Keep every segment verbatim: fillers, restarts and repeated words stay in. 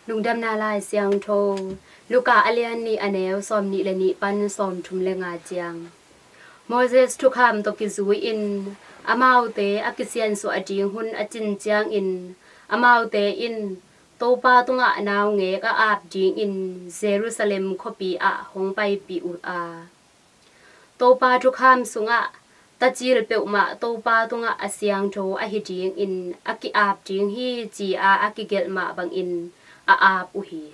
Lungdamna Lai Siangtho, Luka a lian nih, a neu sawm nih le nih pan sawm thum le nga ciang. Moses thukham tawh kizui in amaute a kisiansuah ding hun a cin ciangin amaute in Topa tungah naungek a ap dingin Jerusalem khuapi ah hong paipih uh a, Topa thukham sungah tacil peuhmah Topa tungah a siangtho ahi dingin a ki-ap ding hi, ci-a a kigelh mah bangin a ap uh hi.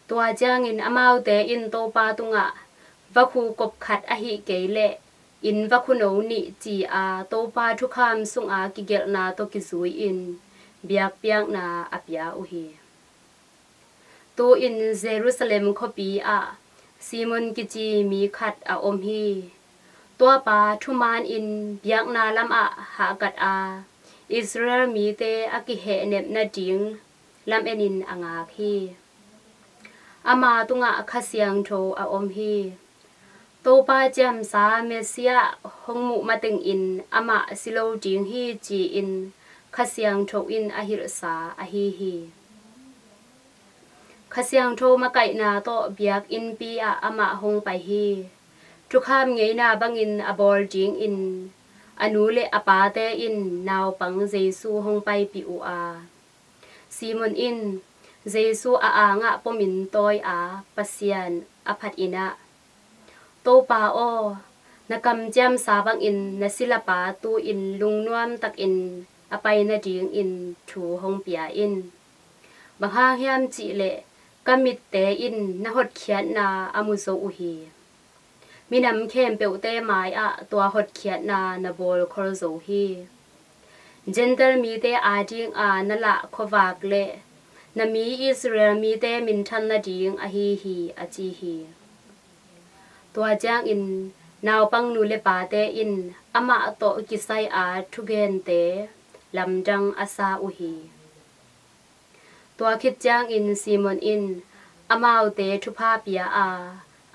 Tua ciangin amaute in Topa tungah vakhu kop khat ahih kei leh inn vakhu no nih, ci-a Topa thukham sunga kigelhna tawh kizui-in biakpiakna a pia uh hi. Tu-in Jerusalem khuapi ah Simon kici mi khat a om hi. Tuapa thumanin biakna lamah hahkat a, Israel mite a kihehnep nading lamenin a ngak hi. Ama tungah Kha Siangtho a om hi. Topa ciamsa Messiah hong muh matengin amah si lo ding hi, ci-in Kha Siangtho in a hilhsa ahi hi. Kha Siangtho makaihna tawh biakinnpi ah amah hong pai hi. Thukham ngeina bangin a bawl dingin a nu le a pate in naupang Jesu hong paipih uh a, Simon in Jesu a angah pomin tawi a, Pasian a phat in ah, Topa aw, na kamciamsa bangin na silapa tu-in lungnuam takin a pai nadingin thu hong pia in. Bang hang hiam cihleh ka mitte in na hotkhiatna a mu zo uh hi. Minam khempeuhte mai-ah tua hotkhiatna na bawl khol zo hi. Gentile mite adinga na lah khuavak le na mi Israel mite minthan nading ahi hi, a ci hi. Tua ciangin naupang nu le pate in amah tawh kisai-a thugente lamdang a sa uh hi. Tua khit ciangin Simon in amaute thupha pia a,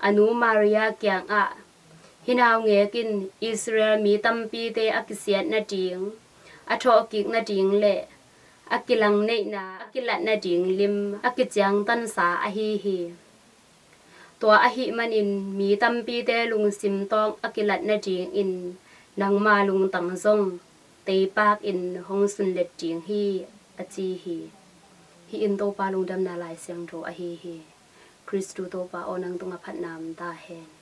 a nu Maria kiangah, hih naungek in Israel mi tampite a kisiat nading, a thawhkik nading le a kilangneihna, a kilat nading lim a kiciangtansa ahi hi. Tua ahih manin mi tampite lungsim tawng a kilat nadingin nangma lungtang zong teipakin hong sunlet ding hi, a ci hi. Hih in Topa lungdamna Lai Siangtho ahi hi. Khristu Topa aw, nang tungah phatna om ta hen.